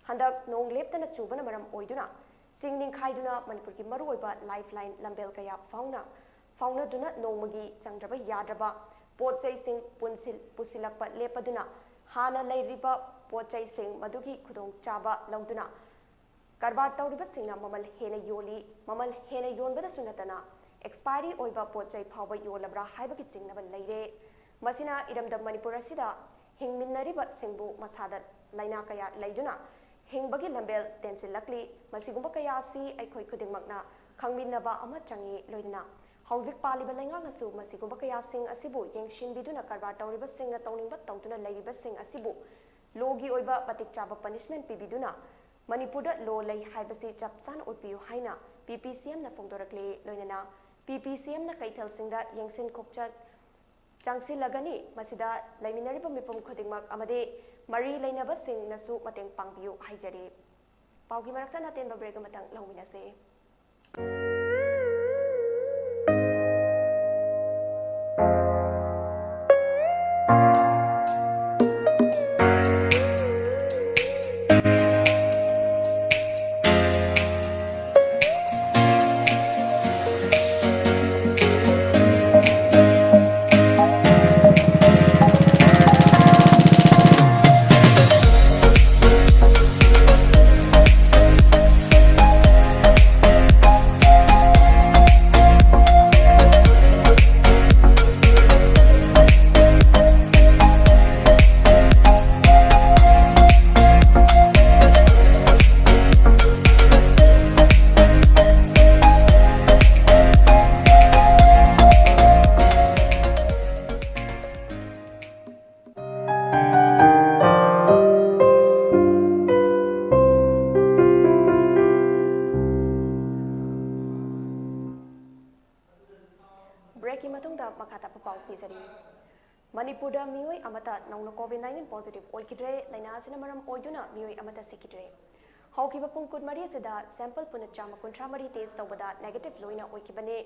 ꯍꯟꯗꯛ ꯅꯣꯡ ꯂꯦꯞꯇꯅ ꯆꯨꯕꯅ ꯃꯔꯝ ꯑꯣꯏꯗꯨꯅ ꯆꯤꯡ ꯅꯤꯡꯈꯥꯏꯗꯨꯅ ꯃꯅꯤꯄꯨꯔꯒꯤ ꯃꯔꯨꯑꯣꯏꯕ lifeline ꯂꯝꯕꯦꯜ ꯀꯌꯥ ꯐꯥꯎꯅ, ꯐꯥꯎꯅꯗꯨꯅ ꯅꯣꯡꯃꯒꯤ ꯆꯪꯗ꯭ꯔꯕ ꯌꯥꯗ꯭ꯔꯕ ꯄꯣꯠ ꯆꯩꯁꯤꯡ ꯄꯨꯟꯁꯤꯜ-, ꯄꯨꯁꯤꯜꯂꯛꯄ ꯂꯦꯞꯄꯗꯨꯅ ꯍꯥꯟꯅ ꯂꯩꯔꯤꯕ ꯄꯣꯠ ꯆꯩꯁꯤꯡ ꯃꯗꯨꯒꯤ ꯈꯨꯗꯣꯡꯆꯥꯕ ꯂꯧꯗꯨꯅ ꯀꯔꯕꯥꯔ ꯇꯧꯔꯤꯕꯁꯤꯡꯅ ꯃꯃꯜ ꯍꯦꯟꯅ ꯌꯣꯜꯂꯤ, ꯃꯃꯜ ꯍꯦꯟꯅ ꯌꯣꯟꯕꯗꯁꯨ ꯅꯠꯇꯅ expiry ꯑꯣꯏꯕ ꯄꯣꯠ ꯆꯩ ꯐꯥꯎꯕ ꯌꯣꯜꯂꯕ꯭ꯔꯥ ꯍꯥꯏꯕꯒꯤ ꯆꯤꯡꯅꯕ ꯂꯩꯔꯦ꯫ ꯃꯁꯤꯅ ꯏꯔꯝꯗꯝ ꯃꯅꯤꯄꯨꯔ ꯑꯁꯤꯗ ꯍꯤꯡꯃꯤꯟꯅꯔꯤꯕꯁꯤꯡꯕꯨ ꯃꯁꯥꯗ ꯂꯥꯏꯅꯥ ꯀꯌꯥ ꯂꯩꯗꯨꯅ ꯍꯤꯡꯕꯒꯤ ꯂꯝꯕꯦꯜ ꯇꯦꯟꯁꯤꯜꯂꯛꯂꯤ꯫ ꯃꯁꯤꯒꯨꯝꯕ ꯀꯌꯥ ꯑꯁꯤ ꯑꯩꯈꯣꯏ ꯈꯨꯗꯤꯡꯃꯛꯅ ꯈꯪꯃꯤꯟꯅꯕ ꯑꯃ ꯆꯪꯏ꯫ ꯂꯣꯏꯅꯅ ꯍꯧꯖꯤꯛ ꯄꯥꯜꯂꯤꯕ ꯂꯩꯉꯥꯛꯅꯁꯨ ꯃꯁꯤꯒꯨꯝꯕ ꯀꯌꯥꯁꯤꯡ ꯑꯁꯤꯕꯨ ꯌꯦꯡꯁꯤꯟꯕꯤꯗꯨꯅ ꯀꯔꯕꯥꯔ ꯇꯧꯔꯤꯕꯁꯤꯡꯅ ꯇꯧꯅꯤꯡꯕ ꯇꯧꯗꯨꯅ ꯂꯩꯔꯤꯕꯁꯤꯡ ꯑꯁꯤꯕꯨ ꯂꯣꯒꯤ ꯑꯣꯏꯕ ꯃꯇꯤꯛ ꯆꯥꯕ ꯄꯅꯤꯁꯃꯦꯟ ꯄꯤꯕꯤꯗꯨꯅ ꯃꯅꯤꯄꯨꯔꯗ ꯂꯣ ꯂꯩ ꯍꯥꯏꯕꯁꯤ ꯆꯞ ꯆꯥꯅ ꯎꯠꯄꯤꯌꯨ ꯍꯥꯏꯅ ꯄꯤ ꯄꯤ ꯁꯤ ꯑꯦꯝꯅ ꯐꯣꯡꯗꯣꯔꯛꯂꯤ꯫ ꯂꯣꯏꯅꯅ ꯄꯤ ꯄꯤ ꯁꯤ ꯑꯦꯝꯅ ꯀꯩꯊꯦꯜꯁꯤꯡꯗ ꯌꯦꯡꯁꯤꯟ ꯈꯣꯛꯆ ꯆꯪꯁꯤꯜꯂꯒꯅꯤ꯫ ꯃꯁꯤꯗ ꯂꯩꯃꯤꯟꯅꯔꯤꯕ ꯃꯤꯄꯨꯝ ꯈꯨꯗꯤꯡꯃꯛ ꯑꯃꯗꯤ ꯃꯔꯤ ꯂꯩꯅꯕꯁꯤꯡꯅꯁꯨ ꯃꯇꯦꯡ ꯄꯥꯡꯕꯤꯌꯨ ꯍꯥꯏꯖꯔꯤ꯫ ꯄꯥꯎꯒꯤ ꯃꯔꯛꯇ ꯑꯇꯦꯟꯕ ꯕ꯭ꯔꯦꯛ ꯑꯃꯇꯪ ꯂꯧꯃꯤꯟꯅꯁꯦ꯫ ꯕ꯭ꯔꯦꯛꯀꯤ ꯃꯇꯨꯡꯗ ꯃꯈꯥ ꯇꯥꯕ ꯄꯥꯎ ꯄꯤꯖꯔꯤ꯫ ꯃꯅꯤꯄꯨꯔꯗ ꯃꯤꯑꯣꯏ ꯑꯃꯠꯇ ꯅꯧꯅ ꯀꯣꯚꯤꯗ ꯅꯥꯏꯟꯇꯤꯟ ꯄꯣꯖꯤꯇꯤꯚ ꯑꯣꯏꯈꯤꯗ꯭ꯔꯦ꯫ ꯂꯥꯏꯅꯥ ꯑꯁꯤꯅ ꯃꯔꯝ ꯑꯣꯏꯗꯨꯅ ꯃꯤꯑꯣꯏ ꯑꯃꯠꯇ ꯁꯤꯈꯤꯗ꯭ꯔꯦ꯫ ꯍꯧꯈꯤꯕ ꯄꯨꯡ ꯀꯨꯟꯃꯔꯤ ꯑꯁꯤꯗ ꯁꯦꯝꯄꯜ ꯄꯨꯟꯅ ꯆꯥꯝꯃ ꯀꯨꯟꯊ꯭ꯔꯥ ꯃꯔꯤ ꯇꯦꯁ ꯇꯧꯕꯗ ꯅꯦꯒꯦꯇꯤꯚ ꯂꯣꯏꯅ ꯑꯣꯏꯈꯤꯕꯅꯤ꯫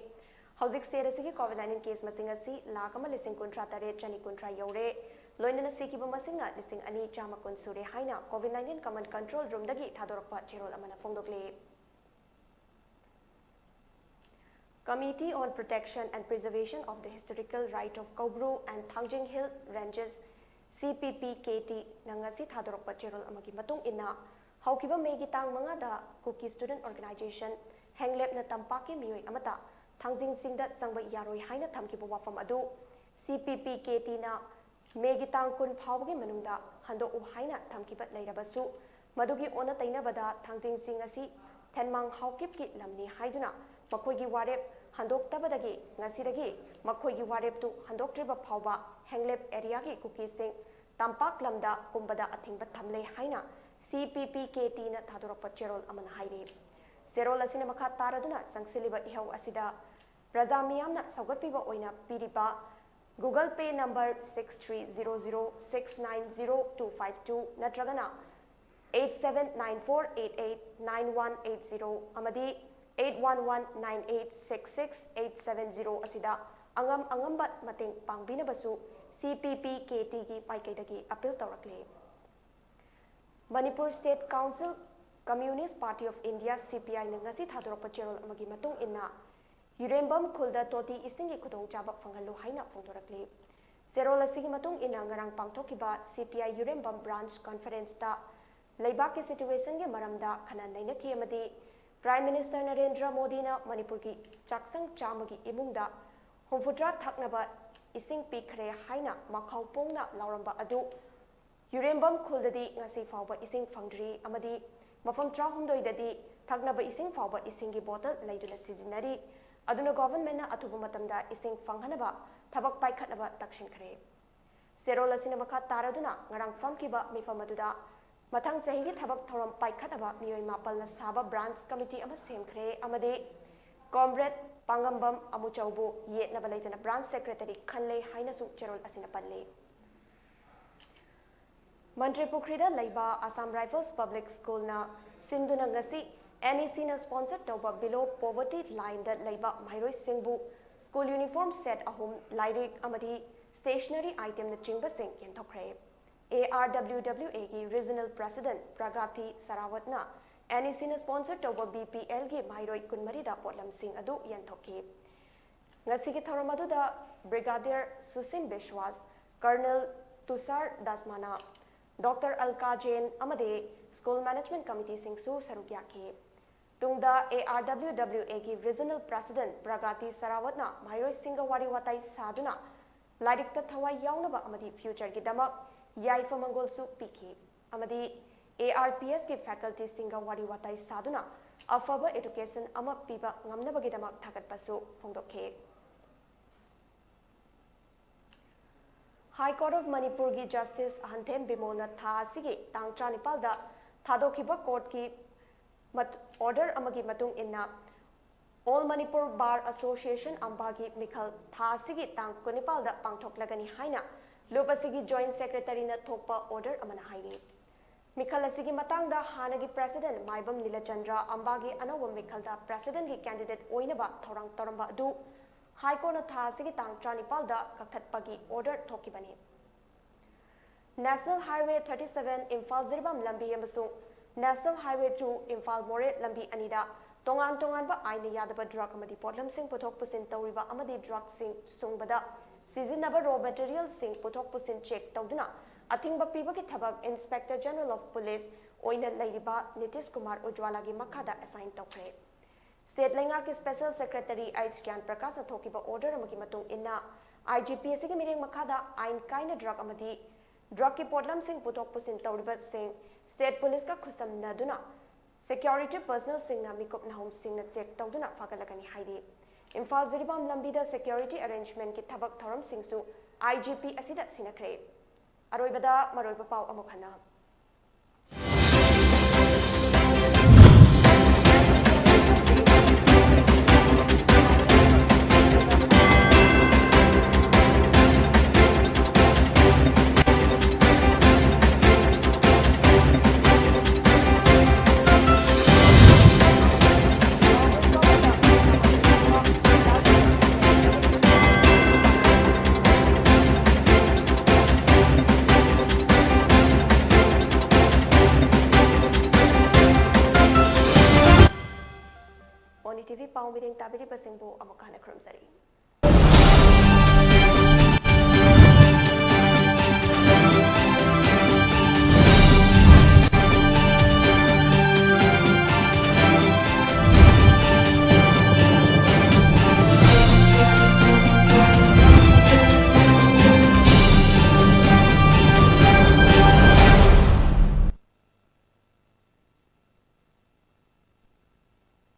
ꯍꯧꯖꯤꯛ ꯁ꯭ꯇꯦꯠ ꯑꯁꯤꯒꯤ ꯀꯣꯚꯤꯗ ꯅꯥꯏꯟꯇꯤꯟ ꯀꯦꯁ ꯃꯁꯤꯡ ꯑꯁꯤ ꯂꯥꯈ ꯑꯃ ꯂꯤꯁꯤꯡ ꯀꯨꯟꯊ꯭ꯔꯥ ꯇꯔꯦꯠ ꯆꯅꯤ ꯀꯨꯟꯊ꯭ꯔꯥ ꯌꯧꯔꯦ꯫ ꯂꯣꯏꯅꯅ ꯁꯤꯈꯤꯕ ꯃꯁꯤꯡꯅ ꯂꯤꯁꯤꯡ ꯑꯅꯤ ꯆꯥꯝꯃ ꯀꯨꯟ ꯁꯨꯔꯦ ꯍꯥꯏꯅ ꯀꯣꯚꯤꯗ ꯅꯥꯏꯟꯇꯤꯟ ꯀꯃꯟ ꯀꯟꯇ꯭ꯔꯣꯜ ꯔꯨꯝꯗꯒꯤ ꯊꯥꯗꯣꯔꯛꯄ ꯆꯦꯔꯣꯜ ꯑꯃꯅ ꯐꯣꯡꯗꯣꯛꯂꯤ꯫ Committee on Protection and Preservation of the Historical Right of Koubru and Thangjing Hill Ranges, C P P K T, ꯅ ꯉꯁꯤ ꯊꯥꯗꯣꯔꯛꯄ ꯆꯦꯔꯣꯜ ꯑꯃꯒꯤ ꯃꯇꯨꯡ ꯏꯟꯅ, ꯍꯧꯈꯤꯕ ꯃꯦꯒꯤ ꯇꯥꯡ ꯃꯉꯥꯗ Kuki Student Organisation, ꯍꯦꯡꯂꯦꯞꯅ ꯇꯝꯄꯥꯛꯀꯤ ꯃꯤꯑꯣꯏ ꯑꯃꯠꯇ ꯊꯥꯡꯖꯤꯡ ꯆꯤꯡꯗ ꯆꯪꯕ ꯌꯥꯔꯣꯏ ꯍꯥꯏꯅ ꯊꯝꯈꯤꯕ ꯋꯥꯐꯝ ꯑꯗꯨ C P P K T ꯅ ꯃꯦꯒꯤ ꯇꯥꯡ ꯀꯨꯟ ꯐꯥꯎꯕꯒꯤ ꯃꯅꯨꯡꯗ ꯍꯟꯗꯣꯛꯎ ꯍꯥꯏꯅ ꯊꯝꯈꯤꯕ ꯂꯩꯔꯕꯁꯨ, ꯃꯗꯨꯒꯤ ꯑꯣꯟꯅ ꯇꯩꯅꯕꯗ ꯊꯥꯡꯖꯤꯡꯁꯤꯡ ꯑꯁꯤ ꯊꯦꯟꯃꯥꯡ ꯍꯥꯎꯀꯤꯞꯀꯤ ꯂꯝꯅꯤ ꯍꯥꯏꯗꯨꯅ ꯃꯈꯣꯏꯒꯤ ꯋꯥꯔꯦꯞ ꯍꯟꯗꯣꯛꯇꯕꯗꯒꯤ ꯉꯁꯤꯗꯒꯤ ꯃꯈꯣꯏꯒꯤ ꯋꯥꯔꯦꯞꯇꯨ ꯍꯟꯗꯣꯛꯇ꯭ꯔꯤꯕ ꯐꯥꯎꯕ ꯍꯦꯡꯂꯦꯞ ꯑꯦꯔꯤꯌꯥꯒꯤ ꯀꯨꯀꯤꯁꯤꯡ ꯇꯝꯄꯥꯛ ꯂꯝꯗ ꯀꯨꯝꯕꯗ ꯑꯊꯤꯡꯕ ꯊꯝꯂꯦ ꯍꯥꯏꯅ ꯁꯤ ꯄꯤ ꯄꯤ ꯀꯦ ꯇꯤꯅ ꯊꯥꯗꯣꯔꯛꯄ ꯆꯦꯔꯣꯜ ꯑꯃꯅ ꯍꯥꯏꯔꯤ꯫ ꯆꯦꯔꯣꯜ ꯑꯁꯤꯅ ꯃꯈꯥ ꯇꯥꯔꯗꯨꯅ ꯆꯪꯁꯤꯜꯂꯤꯕ ꯏꯍꯧ ꯑꯁꯤꯗ ꯄ꯭ꯔꯖꯥ ꯃꯤꯌꯥꯝꯅ ꯁꯧꯒꯠꯄꯤꯕ ꯑꯣꯏꯅ ꯄꯤꯔꯤꯕ Google Pay number six three zero zero six nine zero two five two ꯅꯠꯇ꯭ꯔꯒꯅ eight seven nine four eight eight nine one eight zero ꯑꯃꯗꯤ eight one one nine eight six six eight seven zero ꯑꯁꯤꯗ ꯑꯉꯝ ꯑꯉꯝꯕ ꯃꯇꯦꯡ ꯄꯥꯡꯕꯤꯅꯕꯁꯨ ꯁꯤ ꯄꯤ P K ꯇꯤꯒꯤ ꯃꯥꯏꯀꯩꯗꯒꯤ appeal ꯇꯧꯔꯛꯂꯤ꯫ Manipur State Council Communist Party of India, ꯁꯤ ꯄꯤ ꯑꯥꯏꯅ ꯉꯁꯤ ꯊꯥꯗꯣꯔꯛꯄ ꯆꯦꯔꯣꯜ ꯑꯃꯒꯤ ꯃꯇꯨꯡ ꯏꯟꯅ, ꯌꯨꯔꯦꯝꯕꯝ ꯈꯨꯜꯗ ꯇꯣꯇꯤ ꯏꯁꯤꯡꯒꯤ ꯈꯨꯗꯣꯡꯆꯥꯕ ꯐꯪꯍꯜꯂꯨ ꯍꯥꯏꯅ ꯐꯣꯡꯗꯣꯔꯛꯂꯤ꯫ ꯆꯦꯔꯣꯜ ꯑꯁꯤꯒꯤ ꯃꯇꯨꯡ ꯏꯟꯅ, ꯉꯔꯥꯡ ꯄꯥꯡꯊꯣꯛꯈꯤꯕ ꯁꯤ ꯄꯤ ꯑꯥꯏ ꯌꯨꯔꯦꯝꯕꯝ ꯕ꯭ꯔꯥꯟꯆ ꯀꯟꯐꯔꯦꯟꯁꯇ ꯂꯩꯕꯥꯛꯀꯤ ꯁꯤꯆꯨꯋꯦꯁꯟꯒꯤ ꯃꯔꯝꯗ ꯈꯟꯅ ꯅꯩꯅꯈꯤ ꯑꯃꯗꯤ ꯄ꯭ꯔꯥꯏꯝ ꯃꯤꯅꯤꯁꯇꯔ ꯅꯔꯦꯟꯗ꯭ꯔ ꯃꯣꯗꯤꯅ ꯃꯅꯤꯄꯨꯔꯒꯤ ꯆꯥꯛꯁꯪ ꯆꯥꯝꯃꯒꯤ ꯏꯃꯨꯡꯗ ꯍꯨꯝꯐꯨꯇꯔꯥ ꯊꯛꯅꯕ ꯏꯁꯤꯡ ꯄꯤꯈ꯭ꯔꯦ ꯍꯥꯏꯅ ꯃꯈꯥꯎ ꯄꯣꯡꯅ ꯂꯥꯎꯔꯝꯕ ꯑꯗꯨ ꯌꯨꯔꯦꯝꯕꯝ ꯈꯨꯜꯗꯗꯤ ꯉꯁꯤ ꯐꯥꯎꯕ ꯏꯁꯤꯡ ꯐꯪꯗ꯭ꯔꯤ ꯑꯃꯗꯤ ꯃꯐꯝ ꯇꯔꯥꯍꯨꯝꯗꯣꯏꯗꯗꯤ ꯊꯛꯅꯕ ꯏꯁꯤꯡ ꯐꯥꯎꯕ ꯏꯁꯤꯡꯒꯤ ꯕꯣꯇꯜ ꯂꯩꯗꯨꯅ ꯁꯤꯖꯤꯟꯅꯔꯤ꯫ ꯑꯗꯨꯅ ꯒꯣꯚꯔꯟꯃꯦꯟꯠꯅ ꯑꯊꯨꯕ ꯃꯇꯝꯗ ꯏꯁꯤꯡ ꯐꯪꯍꯟꯅꯕ ꯊꯕꯛ ꯄꯥꯏꯈꯠꯅꯕ ꯇꯛꯁꯤꯟꯈ꯭ꯔꯦ꯫ ꯆꯦꯔꯣꯜ ꯑꯁꯤꯅ ꯃꯈꯥ ꯇꯥꯔꯗꯨꯅ ꯉꯔꯥꯡ ꯐꯝꯈꯤꯕ ꯃꯤꯐꯝ ꯑꯗꯨꯗ ꯃꯊꯪ ꯆꯍꯤꯒꯤ ꯊꯕꯛ ꯊꯧꯔꯝ ꯄꯥꯏꯈꯠꯅꯕ ꯃꯤꯑꯣꯏ ꯃꯥꯄꯜꯅ ꯁꯥꯕ ꯕ꯭ꯔꯥꯟꯆ ꯀꯃꯤꯇꯤ ꯑꯃ ꯁꯦꯝꯈ꯭ꯔꯦ ꯑꯃꯗꯤ ꯀꯣꯝꯔꯦꯗ ꯄꯥꯉꯝꯕꯝ ꯑꯃꯨꯆꯧꯕꯨ ꯌꯦꯠꯅꯕ ꯂꯩꯇꯅ ꯕ꯭ꯔꯥꯟꯆ ꯁꯦꯀ꯭ꯔꯦꯇꯔꯤ ꯈꯜꯂꯦ ꯍꯥꯏꯅꯁꯨ ꯆꯦꯔꯣꯜ ꯑꯁꯤꯅ ꯄꯜꯂꯤ꯫ ꯃꯟꯇ꯭ꯔꯤ ꯄꯨꯈ꯭ꯔꯤꯗ ꯂꯩꯕ ꯑꯁꯥꯝ ꯔꯥꯏꯐꯜꯁ ꯄꯕ꯭ꯂꯤꯛ ꯁ꯭ꯀꯨꯜꯅ ꯁꯤꯟꯗꯨꯅ ꯉꯁꯤ ꯑꯦꯟ ꯏ ꯁꯤꯅ ꯁ꯭ꯄꯣꯟꯁꯔ ꯇꯧꯕ Below Poverty Lineꯗ ꯂꯩꯕ ꯃꯍꯩꯔꯣꯏꯁꯤꯡꯕꯨ ꯁ꯭ꯀꯨꯜ ꯌꯨꯅꯤꯐꯣꯔꯝ ꯁꯦꯠ ꯑꯍꯨꯝ, ꯂꯥꯏꯔꯤꯛ ꯑꯃꯗꯤ stationery ꯑꯥꯏꯇꯦꯝꯅꯆꯤꯡꯕꯁꯤꯡ ꯌꯦꯟꯊꯣꯛꯈ꯭ꯔꯦ꯫ A R W W ꯑꯦꯒꯤ ꯔꯤꯖꯅꯦꯜ ꯄ꯭ꯔꯦꯁꯤꯗꯦꯟꯠ ꯄ꯭ꯔꯒꯥꯇꯤ ꯁꯔꯥꯋꯠꯅ ꯑꯦꯟ ꯏ ꯁꯤꯅ ꯁ꯭ꯄꯣꯟꯁꯔ ꯇꯧꯕ ꯕꯤ ꯄꯤ ꯑꯦꯜꯒꯤ ꯃꯍꯩꯔꯣꯏ ꯀꯨꯟꯃꯔꯤꯗ ꯄꯣꯠꯂꯝꯁꯤꯡ ꯑꯗꯨ ꯌꯦꯟꯊꯣꯛꯈꯤ꯫ ꯉꯁꯤꯒꯤ ꯊꯧꯔꯝ ꯑꯗꯨꯗ ꯕ꯭ꯔꯤꯒꯥꯗꯤꯌꯔ ꯁꯨꯁꯤꯝ ꯕꯤꯁ꯭ꯋꯥꯁ, ꯀꯔꯅꯦꯜ ꯇꯨꯁꯥꯔ ꯗꯥꯁꯃꯥꯅꯥ, ꯗꯣꯛꯇꯔ ꯑꯜꯀꯥ ꯖꯦꯟ ꯑꯃꯗꯤ ꯁ꯭ꯀꯨꯜ ꯃꯦꯅꯦꯖꯃꯦꯟꯠ ꯀꯃꯤꯇꯤꯁꯤꯡꯁꯨ ꯁꯔꯨꯛ ꯌꯥꯈꯤ꯫ ꯇꯨꯡꯗ ꯑꯦ ꯑꯥꯔ ꯗꯕ꯭ꯂꯤꯎ ꯗꯕ꯭ꯂꯤꯎ ꯑꯦꯒꯤ ꯔꯤꯖꯅꯦꯜ ꯄ꯭ꯔꯦꯁꯤꯗꯦꯟꯠ ꯄ꯭ꯔꯒꯥꯇꯤ ꯁꯔꯥꯋꯠꯅ ꯃꯍꯩꯔꯣꯏꯁꯤꯡꯒ ꯋꯥꯔꯤ ꯋꯥꯇꯥꯏ ꯁꯥꯗꯨꯅ ꯂꯥꯏꯔꯤꯛꯇ ꯊꯋꯥꯏ ꯌꯥꯎꯅꯕ ꯑꯃꯗꯤ ꯐ꯭ꯌꯨꯆꯔꯒꯤꯗꯃꯛ ꯌꯥꯏꯐ ꯃꯪꯒꯣꯜꯁꯨ ꯄꯤꯈꯤ ꯑꯃꯗꯤ ꯑꯦ ꯑꯥꯔ ꯄꯤ ꯑꯦꯁꯀꯤ ꯐꯦꯀꯜꯇꯤꯁꯤꯡꯒ ꯋꯥꯔꯤ ꯋꯥꯇꯥꯏ ꯁꯥꯗꯨꯅ ꯑꯐꯕ ꯑꯦꯗꯨꯀꯦꯁꯟ ꯑꯃ ꯄꯤꯕ ꯉꯝꯅꯕꯒꯤꯗꯃꯛ ꯊꯥꯒꯠꯄꯁꯨ ꯐꯣꯡꯗꯣꯛꯈꯤ꯫ High Court of ꯃꯅꯤꯄꯨꯔꯒꯤ ꯖꯁꯇꯤꯁ ꯍꯟꯊꯦꯟ ꯕꯤꯃꯣꯜꯅ ꯊꯥ ꯑꯁꯤꯒꯤ ꯇꯥꯡ ꯇꯔꯥꯅꯤꯄꯥꯜꯗ ꯊꯥꯗꯣꯛꯈꯤꯕ ꯀꯣꯔꯠꯀꯤ ꯃꯠ-, ꯑꯣꯔꯗꯔ ꯑꯃꯒꯤ ꯃꯇꯨꯡ ꯏꯟꯅ All Manipur Bar Association ꯑꯝꯕꯥꯒꯤ ꯃꯤꯈꯜ ꯊꯥ ꯑꯁꯤꯒꯤ ꯇꯥꯡ ꯀꯨꯟꯅꯤꯄꯥꯜꯗ ꯄꯥꯡꯊꯣꯛꯂꯒꯅꯤ ꯍꯥꯏꯅ ꯂꯨꯞ ꯑꯁꯤꯒꯤ ꯖꯣꯏꯟꯠ ꯁꯦꯀ꯭ꯔꯦꯇꯔꯤꯅ ꯊꯣꯛꯄ ꯑꯣꯔꯗꯔ ꯑꯃꯅ ꯍꯥꯏꯔꯤ꯫ ꯃꯤꯈꯜ ꯑꯁꯤꯒꯤ ꯃꯇꯥꯡꯗ ꯍꯥꯟꯅꯒꯤ ꯄ꯭ꯔꯦꯁꯤꯗꯦꯟꯠ ꯃꯥꯏꯕꯝ ꯅꯤꯂꯆꯟꯗ꯭ꯔ ꯑꯝꯕꯥꯒꯤ ꯑꯅꯧꯕ ꯃꯤꯈꯜꯗ ꯄ꯭ꯔꯦꯁꯤꯗꯦꯟꯠꯀꯤ ꯀꯦꯟꯗꯤꯗꯦꯠ ꯑꯣꯏꯅꯕ ꯊꯧꯔꯥꯡ ꯇꯧꯔꯝꯕ ꯑꯗꯨ ꯍꯥꯏ ꯀꯣꯔꯠꯅ ꯊꯥ ꯑꯁꯤꯒꯤ ꯇꯥꯡ ꯇꯔꯥꯅꯤꯄꯥꯜꯗ ꯀꯛꯊꯠꯄꯒꯤ ꯑꯣꯔꯗꯔ ꯊꯣꯛꯈꯤꯕꯅꯤ꯫ National Highway thirty seven Imphal Jiribam ꯂꯝꯕꯤ ꯑꯃꯁꯨꯡ National Highway two ꯏꯝꯐꯥꯜ ꯃꯣꯔꯦ ꯂꯝꯕꯤ ꯑꯅꯤꯗ ꯇꯣꯉꯥꯟ ꯇꯣꯉꯥꯟꯕ ꯑꯥꯏꯟꯅ ꯌꯥꯗꯕ ꯗ꯭ꯔꯒ ꯑꯃꯗꯤ ꯄꯣꯠꯂꯝꯁꯤꯡ ꯄꯨꯊꯣꯛ ꯄꯨꯁꯤꯟ ꯇꯧꯔꯤꯕ ꯑꯃꯗꯤ ꯗ꯭ꯔꯒꯁꯤꯡ ꯁꯨꯡꯕꯗ ꯁꯤꯖꯤꯟꯅꯕ ꯔꯣ ꯃꯦꯇꯔꯤꯌꯦꯜꯁꯤꯡ ꯄꯨꯊꯣꯛ ꯄꯨꯁꯤꯟ ꯆꯦꯛ ꯇꯧꯗꯨꯅ ꯑꯊꯤꯡꯕ ꯄꯤꯕꯒꯤ ꯊꯕꯛ ꯏꯟꯁꯄꯦꯛꯇꯔ ꯖꯦꯅꯔꯦꯜ ꯑꯣꯐ ꯄꯨꯂꯤꯁ ꯑꯣꯏꯅ ꯂꯩꯔꯤꯕ ꯅꯤꯇꯤꯁ ꯀꯨꯃꯥꯔ ꯎꯖ꯭ꯋꯥꯂꯥꯒꯤ ꯃꯈꯥꯗ ꯑꯦꯁꯥꯏꯟ ꯇꯧꯈ꯭ꯔꯦ꯫ ꯁ꯭ꯇꯦꯠ ꯂꯩꯉꯥꯛꯀꯤ ꯁ꯭ꯄꯦꯁꯦꯜ ꯁꯦꯀ꯭ꯔꯦꯇꯔꯤ ꯑꯩꯆ ꯒ꯭ꯌꯥꯟ ꯄ꯭ꯔꯀꯥꯁꯅ ꯊꯣꯛꯈꯤꯕ ꯑꯣꯔꯗꯔ ꯑꯃꯒꯤ ꯃꯇꯨꯡ ꯏꯟꯅ, ꯑꯥꯏ ꯖꯤ ꯄꯤ ꯑꯁꯤꯒꯤ ꯃꯤꯠꯌꯦꯡ ꯃꯈꯥꯗ ꯑꯥꯏꯟ ꯀꯥꯏꯅ ꯗ꯭ꯔꯒ ꯑꯃꯗꯤ ꯗ꯭ꯔꯒꯀꯤ ꯄꯣꯠꯂꯝꯁꯤꯡ ꯄꯨꯊꯣꯛ ꯄꯨꯁꯤꯟ ꯇꯧꯔꯤꯕꯁꯤꯡ ꯁ꯭ꯇꯦꯠ ꯄꯨꯂꯤꯁꯀ ꯈꯨꯠꯁꯝꯅꯗꯨꯅ ꯁꯦꯀ꯭ꯌꯨꯔꯤꯇꯤ ꯄꯔꯁꯅꯦꯜꯁꯤꯡꯅ ꯃꯤꯀꯨꯞ ꯅꯥꯍꯨꯝꯁꯤꯡꯅ ꯆꯦꯛ ꯇꯧꯗꯨꯅ ꯐꯥꯒꯠꯂꯒꯅꯤ ꯍꯥꯏꯔꯤ꯫ ꯏꯝꯐꯥꯜ ꯖꯤꯔꯤꯕꯥꯝ ꯂꯝꯕꯤꯗ ꯁꯦꯀ꯭ꯌꯨꯔꯤꯇꯤ ꯑꯦꯔꯦꯟꯖꯃꯦꯟꯠꯀꯤ ꯊꯕꯛ ꯊꯧꯔꯝꯁꯤꯡꯁꯨ ꯑꯥꯏ ꯖꯤ ꯄꯤ ꯑꯁꯤꯗ ꯁꯤꯟꯅꯈ꯭ꯔꯦ꯫ ꯑꯔꯣꯏꯕꯗ ꯃꯔꯨꯑꯣꯏꯕ ꯄꯥꯎ ꯑꯃꯨꯛ ꯍꯟꯅ꯫ ꯃꯣꯅꯤ ꯇꯤ ꯚꯤ ꯄꯥꯎ ꯃꯤꯔꯦꯡ ꯇꯥꯕꯤꯔꯤꯕꯁꯤꯡꯕꯨ ꯑꯃꯨꯛ ꯍꯟꯅ ꯈꯨꯔꯨꯝꯖꯔꯤ꯫